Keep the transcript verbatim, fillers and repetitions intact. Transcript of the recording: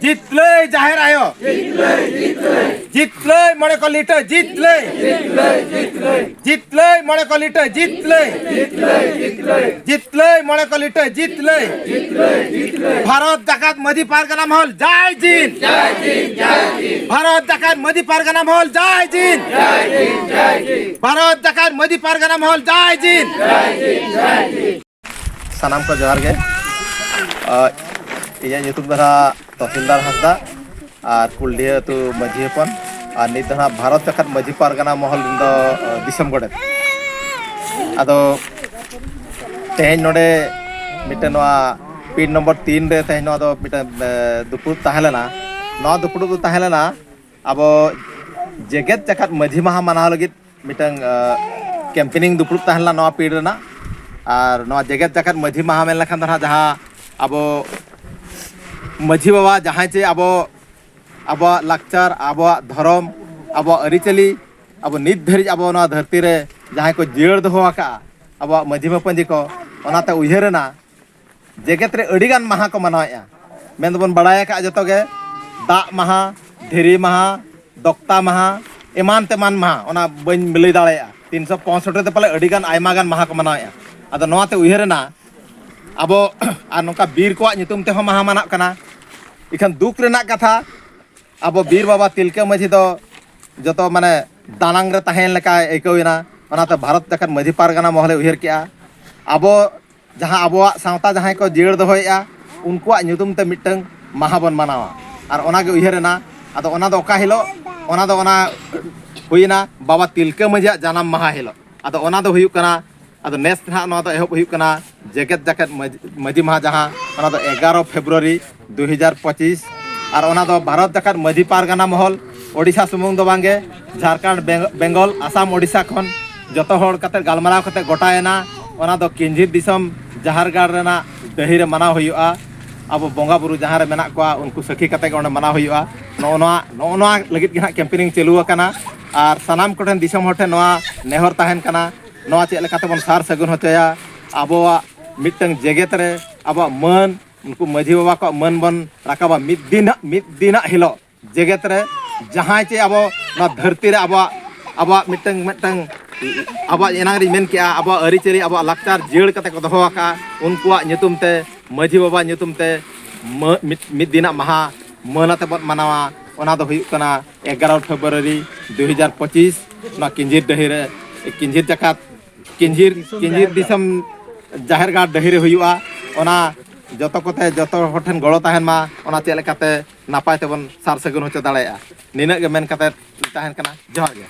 ᱡᱤᱛᱞᱟᱹᱭ ᱡᱟᱦᱮᱨ ᱟᱭᱳ, ᱡᱤᱛᱞᱟᱹᱭ ᱢᱚᱬᱮ ᱠᱚ ᱞᱤᱴᱟᱹ, ᱡᱤᱛᱞᱟᱹᱭ, ᱡᱤᱛᱞᱟᱹᱭ ᱢᱚᱬᱮ ᱠᱚ ᱞᱤᱴᱟᱹ, ᱡᱤᱛᱞᱟᱹᱭ, ᱡᱤᱛᱞᱟᱹᱭ ᱢᱚᱬᱮ ᱠᱚ ᱞᱤᱴᱟᱹ, ᱡᱤᱛᱞᱟᱹᱭ᱾ ᱵᱷᱟᱨᱚᱛ ᱡᱟᱠᱟᱛ ᱢᱟᱹᱡᱷᱤ ᱯᱟᱨᱜᱟᱱᱟ ᱢᱚᱦᱚᱞ ᱡᱟᱭ ᱡᱤᱱ, ᱵᱷᱟᱨᱚᱛ ᱡᱟᱠᱟᱛ ᱢᱟᱹᱡᱷᱤ ᱯᱟᱨᱜᱟᱱᱟ ᱢᱚᱦᱚᱞ ᱡᱟᱭ ᱡᱤᱱ, ᱵᱷᱟᱨᱚᱛ ᱡᱟᱠᱟᱛ ᱢᱟᱹᱡᱷᱤ ᱯᱟᱨᱜᱟᱱᱟ ᱢᱚᱦᱚᱞ ᱡᱟᱭ ᱡᱤᱱ᱾ ᱥᱟᱱᱟᱢ ᱠᱚ ᱡᱚᱦᱟᱨ ᱜᱮ᱾ ᱟᱨ ᱤᱧᱟᱹᱜ ᱧᱩᱛᱩᱢ ᱫᱚ ᱱᱟᱦᱟᱜ ᱛᱚᱦᱥᱤᱞᱫᱟᱨ ᱦᱟᱸᱥᱫᱟ ᱟᱨ ᱠᱩᱞᱰᱤᱦᱟᱹ ᱟᱹᱛᱩ ᱢᱟᱹᱡᱷᱤ ᱦᱚᱯᱚᱱ, ᱟᱨ ᱱᱤᱛ ᱫᱚ ᱱᱟᱦᱟᱜ ᱵᱷᱟᱨᱚᱛ ᱡᱟᱠᱟᱛ ᱢᱟᱹᱡᱷᱤ ᱯᱟᱨᱜᱟᱱᱟ ᱢᱚᱦᱚᱞ ᱨᱮᱱ ᱫᱚ, ᱟᱸ, ᱫᱤᱥᱚᱢ ᱜᱚᱰᱮᱛ᱾ ᱟᱫᱚ ᱛᱮᱦᱮᱧ ᱱᱚᱰᱮ ᱢᱤᱫᱴᱮᱱ ᱱᱚᱣᱟ ᱯᱤᱲ ᱱᱚᱢᱵᱚᱨ ᱛᱤᱱ ᱨᱮ ᱛᱮᱦᱮᱧ ᱱᱚᱣᱟ ᱫᱚ ᱢᱤᱫᱴᱮᱱ, ᱮ, ᱫᱩᱯᱲᱩᱵ ᱛᱟᱦᱮᱸ ᱞᱮᱱᱟ᱾ ᱱᱚᱣᱟ ᱫᱩᱯᱲᱩᱵ ᱫᱚ ᱛᱟᱦᱮᱸ ᱞᱮᱱᱟ ᱟᱵᱚ ᱡᱮᱜᱮᱛ ᱡᱟᱠᱟᱛ ᱢᱟᱹᱡᱷᱤ ᱢᱟᱦᱟ ᱢᱟᱱᱟᱣ ᱞᱟᱹᱜᱤᱫ ᱢᱤᱫᱴᱟᱝ, ᱟ, ᱠᱮᱢᱯᱮᱱᱤᱝ ᱫᱩᱯᱲᱩᱵ ᱛᱟᱦᱮᱸ ᱞᱮᱱᱟ ᱱᱚᱣᱟ ᱯᱤᱲ ᱨᱮᱱᱟᱜ᱾ ᱟᱨ ᱱᱚᱣᱟ ᱡᱮᱜᱮᱛ ᱡᱟᱠᱟᱛ ᱢᱟᱹᱡᱷᱤ ᱢᱟᱦᱟ ᱢᱮᱱ ᱞᱮᱠᱷᱟᱱ ᱫᱚ ᱱᱟᱦᱟᱜ ᱡᱟᱦᱟᱸ ᱟᱵᱚ ᱢᱟᱹᱡᱷᱤ ᱵᱟᱵᱟ ᱡᱟᱦᱟᱸᱭ ᱪᱮ ᱟᱵᱚ, ᱟᱵᱚᱣᱟᱜ ᱞᱟᱠᱪᱟᱨ, ᱟᱵᱚᱣᱟᱜ ᱫᱷᱚᱨᱚᱢ, ᱟᱵᱚᱣᱟᱜ ᱟᱹᱨᱤᱪᱟᱹᱞᱤ, ᱟᱵᱚ ᱱᱤᱛ ᱫᱷᱟᱹᱨᱤᱡ ᱟᱵᱚ ᱱᱚᱣᱟ ᱫᱷᱟᱹᱨᱛᱤ ᱨᱮ ᱡᱟᱦᱟᱸᱭ ᱠᱚ ᱡᱤᱭᱟᱹᱲ ᱫᱚᱦᱚ ᱟᱠᱟᱫᱼᱟ ᱟᱵᱚᱣᱟᱜ ᱢᱟᱹᱡᱷᱤ ᱢᱟᱯᱟᱹᱡᱷᱤ ᱠᱚ, ᱚᱱᱟᱛᱮ ᱩᱭᱦᱟᱹᱨ ᱮᱱᱟ ᱡᱮᱜᱮᱛ ᱨᱮ ᱟᱹᱰᱤᱜᱟᱱ ᱢᱟᱦᱟ ᱠᱚ ᱢᱟᱱᱟᱣᱮᱫᱼᱟ᱾ ᱢᱮᱱ ᱫᱚᱵᱚᱱ ᱵᱟᱲᱟᱭ ᱟᱠᱟᱫᱼᱟ ᱡᱚᱛᱚ ᱜᱮ, ᱫᱟᱜ ᱢᱟᱦᱟ, ᱫᱷᱤᱨᱤ ᱢᱟᱦᱟ, ᱫᱚᱠᱛᱟ ᱢᱟᱦᱟ, ᱮᱢᱟᱱ ᱛᱮᱢᱟᱱ ᱢᱟᱦᱟ, ᱚᱱᱟ ᱵᱟᱹᱧ ᱞᱟᱹᱭ ᱫᱟᱲᱮᱭᱟᱜᱼᱟ᱾ ᱛᱤᱱᱥᱚ ᱯᱚᱸᱭᱥᱚᱴᱴᱤ ᱛᱮ ᱯᱟᱞᱮ ᱟᱹᱰᱤᱜᱟᱱ ᱟᱭᱢᱟ ᱜᱟᱱ ᱢᱟᱦᱟ ᱠᱚ ᱢᱟᱱᱟᱣᱮᱫᱼᱟ᱾ ᱟᱫᱚ ᱱᱚᱣᱟᱛᱮ ᱩᱭᱦᱟᱹᱨ ᱮᱱᱟ, ᱟᱵᱚ ᱟᱨ ᱱᱚᱝᱠᱟ ᱵᱤᱨ ᱠᱚᱣᱟᱜ ᱧᱩᱛᱩᱢ ᱛᱮᱦᱚᱸ ᱢᱟᱦᱟ ᱢᱟᱱᱟᱜ ᱠᱟᱱᱟ᱾ ᱤᱠᱷᱟᱹᱱ ᱫᱩᱠ ᱨᱮᱱᱟᱜ ᱠᱟᱛᱷᱟ, ᱟᱵᱚ ᱵᱤᱨ ᱵᱟᱵᱟ ᱛᱤᱞᱠᱟᱹ ᱢᱟᱹᱡᱷᱤ ᱫᱚ ᱡᱚᱛᱚ ᱢᱟᱱᱮ ᱫᱟᱱᱟᱝ ᱨᱮ ᱛᱟᱦᱮᱸᱭᱮᱱ ᱞᱮᱠᱟᱭ ᱟᱹᱭᱠᱟᱹᱣ ᱮᱱᱟ᱾ ᱚᱱᱟᱛᱮ ᱵᱷᱟᱨᱚᱛ ᱡᱟᱠᱟᱛ ᱢᱟᱹᱡᱷᱤ ᱯᱟᱨᱜᱟᱱᱟ ᱢᱚᱦᱚᱞᱮ ᱩᱭᱦᱟᱹᱨ ᱠᱮᱜᱼᱟ, ᱟᱵᱚ ᱡᱟᱦᱟᱸ ᱟᱵᱚᱣᱟᱜ ᱥᱟᱶᱛᱟ ᱡᱟᱦᱟᱸᱭ ᱠᱚ ᱡᱤᱭᱟᱹᱲ ᱫᱚᱦᱚᱭᱮᱫᱼᱟ, ᱩᱱᱠᱩᱣᱟᱜ ᱧᱩᱛᱩᱢ ᱛᱮ ᱢᱤᱫᱴᱟᱝ ᱢᱟᱦᱟ ᱵᱚᱱ ᱢᱟᱱᱟᱣᱟ᱾ ᱟᱨ ᱚᱱᱟᱜᱮ ᱩᱭᱦᱟᱹᱨ ᱮᱱᱟ᱾ ᱟᱫᱚ ᱚᱱᱟ ᱫᱚ ᱚᱠᱟ ᱦᱤᱞᱳᱜ? ᱚᱱᱟ ᱫᱚ ᱚᱱᱟ ᱦᱩᱭᱮᱱᱟ ᱵᱟᱵᱟ ᱛᱤᱞᱠᱟᱹ ᱢᱟᱹᱡᱷᱤᱭᱟᱜ ᱡᱟᱱᱟᱢ ᱢᱟᱦᱟ ᱦᱤᱞᱳᱜ᱾ ᱟᱫᱚ ᱚᱱᱟ ᱫᱚ ᱦᱩᱭᱩᱜ ᱠᱟᱱᱟ, ᱟᱫᱚ ᱱᱮᱥ ᱱᱟᱦᱟᱜ ᱱᱚᱣᱟ ᱫᱚ ᱮᱦᱚᱵ ᱦᱩᱭᱩᱜ ᱠᱟᱱᱟ ᱡᱮᱜᱮᱛ ᱡᱟᱠᱟᱛ ᱢᱟᱹᱡᱷᱤ, ᱢᱟᱹᱡᱷᱤ ᱢᱟᱦᱟ, ᱡᱟᱦᱟᱸ ᱚᱱᱟ ᱫᱚ ᱮᱜᱟᱨᱚ ᱯᱷᱮᱵᱽᱨᱩᱣᱟᱨᱤ ᱫᱩ ᱦᱟᱡᱟᱨ ᱯᱚᱸᱪᱤᱥ᱾ ᱟᱨ ᱚᱱᱟ ᱫᱚ ᱵᱷᱟᱨᱚᱛ ᱡᱟᱠᱟᱛ ᱢᱟᱹᱡᱷᱤ ᱯᱟᱨᱜᱟᱱᱟ ᱢᱚᱦᱚᱞ, ᱳᱰᱤᱥᱟ ᱥᱩᱢᱩᱝ ᱫᱚ ᱵᱟᱝᱜᱮ, ᱡᱷᱟᱲᱠᱷᱚᱸᱰ, ᱵᱮᱝ-, ᱵᱮᱝᱜᱚᱞ, ᱟᱥᱟᱢ, ᱳᱰᱤᱥᱟ ᱠᱷᱚᱱ ᱡᱚᱛᱚ ᱦᱚᱲ ᱠᱟᱛᱮ ᱜᱟᱞᱢᱟᱨᱟᱣ ᱠᱟᱛᱮ ᱜᱚᱴᱟᱭᱮᱱᱟ᱾ ᱚᱱᱟ ᱫᱚ ᱠᱤᱧᱡᱷᱤᱨ ᱫᱤᱥᱚᱢ ᱡᱟᱦᱮᱨ ᱜᱟᱲ ᱨᱮᱱᱟᱜ ᱰᱟᱹᱦᱤ ᱨᱮ ᱢᱟᱱᱟᱣ ᱦᱩᱭᱩᱜᱼᱟ᱾ ᱟᱵᱚ ᱵᱚᱸᱜᱟ ᱵᱩᱨᱩ ᱡᱟᱦᱟᱸ ᱨᱮ ᱢᱮᱱᱟᱜ ᱠᱚᱣᱟ, ᱩᱱᱠᱩ ᱥᱟᱹᱠᱷᱤ ᱠᱟᱛᱮ ᱜᱮ ᱚᱸᱰᱮ ᱢᱟᱱᱟᱣ ᱦᱩᱭᱩᱜᱼᱟ᱾ ᱱᱚᱜᱼᱚ ᱱᱚᱣᱟ, ᱱᱚᱜᱼᱚ ᱱᱚᱣᱟ ᱞᱟᱹᱜᱤᱫ ᱜᱮ ᱦᱟᱸᱜ ᱠᱮᱢᱯᱮᱱᱤᱝ ᱪᱟᱹᱞᱩ ᱟᱠᱟᱱᱟ᱾ ᱟᱨ ᱥᱟᱱᱟᱢ ᱠᱚᱴᱷᱮᱱ, ᱫᱤᱥᱚᱢ ᱦᱚᱲ ᱴᱷᱮᱱ ᱱᱚᱣᱟ ᱱᱮᱦᱚᱨ ᱛᱟᱦᱮᱱ ᱠᱟᱱᱟ, ᱱᱚᱣᱟ ᱪᱮᱫ ᱞᱮᱠᱟ ᱛᱮᱵᱚᱱ ᱥᱟᱨ ᱥᱟᱹᱜᱩᱱ ᱦᱚᱪᱚᱭᱟ, ᱟᱵᱚᱣᱟᱜ ᱢᱤᱫᱴᱟᱝ ᱡᱮᱜᱮᱛ ᱨᱮ ᱟᱵᱚᱣᱟᱜ ᱢᱟᱹᱱ, ᱩᱱᱠᱩ ᱢᱟᱹᱡᱷᱤ ᱵᱟᱵᱟ ᱠᱚᱣᱟᱜ ᱢᱟᱹᱱ ᱵᱚᱱ ᱨᱟᱠᱟᱵᱟ᱾ ᱢᱤᱫ ᱫᱤᱱ ᱦᱟᱸᱜ, ᱢᱤᱫ ᱫᱤᱱ ᱦᱟᱸᱜ ᱦᱤᱞᱳᱜ ᱡᱮᱜᱮᱛ ᱨᱮ ᱡᱟᱦᱟᱸᱭ ᱪᱮ ᱟᱵᱚ ᱱᱚᱣᱟ ᱫᱷᱟᱹᱨᱛᱤ ᱨᱮ ᱟᱵᱚᱣᱟᱜ, ᱟᱵᱚᱣᱟᱜ ᱢᱤᱫᱴᱟᱝ, ᱢᱤᱫᱴᱟᱝ ᱟᱵᱚᱣᱟᱜ ᱮᱱᱟᱝ ᱨᱤᱧ ᱢᱮᱱ ᱠᱮᱜᱼᱟ, ᱟᱵᱚᱣᱟᱜ ᱟᱹᱨᱤᱪᱟᱹᱞᱤ, ᱟᱵᱚᱣᱟᱜ ᱞᱟᱠᱪᱟᱨ ᱡᱤᱭᱟᱹᱲ ᱠᱟᱛᱮ ᱠᱚ ᱫᱚᱦᱚ ᱟᱠᱟᱫᱼᱟ, ᱩᱱᱠᱩᱣᱟᱜ ᱧᱩᱛᱩᱢ ᱛᱮ, ᱢᱟᱹᱡᱷᱤ ᱵᱟᱵᱟ ᱧᱩᱛᱩᱢ ᱛᱮ ᱢᱟᱹ-, ᱢᱤᱫ, ᱢᱤᱫ ᱫᱤᱱᱟᱜ ᱢᱟᱦᱟ ᱢᱟᱹᱱ ᱟᱛᱮ ᱵᱚᱱ ᱢᱟᱱᱟᱣᱟ᱾ ᱚᱱᱟ ᱫᱚ ᱦᱩᱭᱩᱜ ᱠᱟᱱᱟ ᱮᱜᱟᱨᱚ ᱯᱷᱮᱵᱽᱨᱩᱣᱟᱨᱤ ᱫᱩ ᱦᱟᱡᱟᱨ ᱯᱚᱸᱪᱤᱥ, ᱱᱚᱣᱟ ᱠᱤᱧᱡᱤᱨ ᱰᱟᱹᱦᱤ ᱨᱮ, ᱠᱤᱧᱡᱤᱨ ᱡᱟᱠᱟᱛ, ᱠᱤᱧᱡᱤᱨ, ᱠᱤᱧᱡᱤᱨ ᱫᱤᱥᱚᱢ ᱡᱟᱦᱮᱨ ᱜᱟᱲ ᱰᱟᱹᱦᱤ ᱨᱮ ᱦᱩᱭᱩᱜᱼᱟ᱾ ᱚᱱᱟ ᱡᱚᱛᱚ ᱠᱚᱛᱮ, ᱡᱚᱛᱚ ᱦᱚᱲ ᱴᱷᱮᱱ ᱜᱚᱲᱚ ᱛᱟᱦᱮᱱ ᱢᱟ, ᱚᱱᱟ ᱪᱮᱫ ᱞᱮᱠᱟᱛᱮ ᱱᱟᱯᱟᱭ ᱛᱮᱵᱚᱱ ᱥᱟᱨ ᱥᱟᱹᱜᱩᱱ ᱦᱚᱪᱚ ᱫᱟᱲᱮᱭᱟᱜᱼᱟ᱾ ᱱᱤᱱᱟᱹᱜ ᱜᱮ ᱢᱮᱱ ᱠᱟᱛᱮ ᱛᱟᱦᱮᱱ ᱠᱟᱱᱟ᱾ ᱡᱚᱦᱟᱨ ᱜᱮ᱾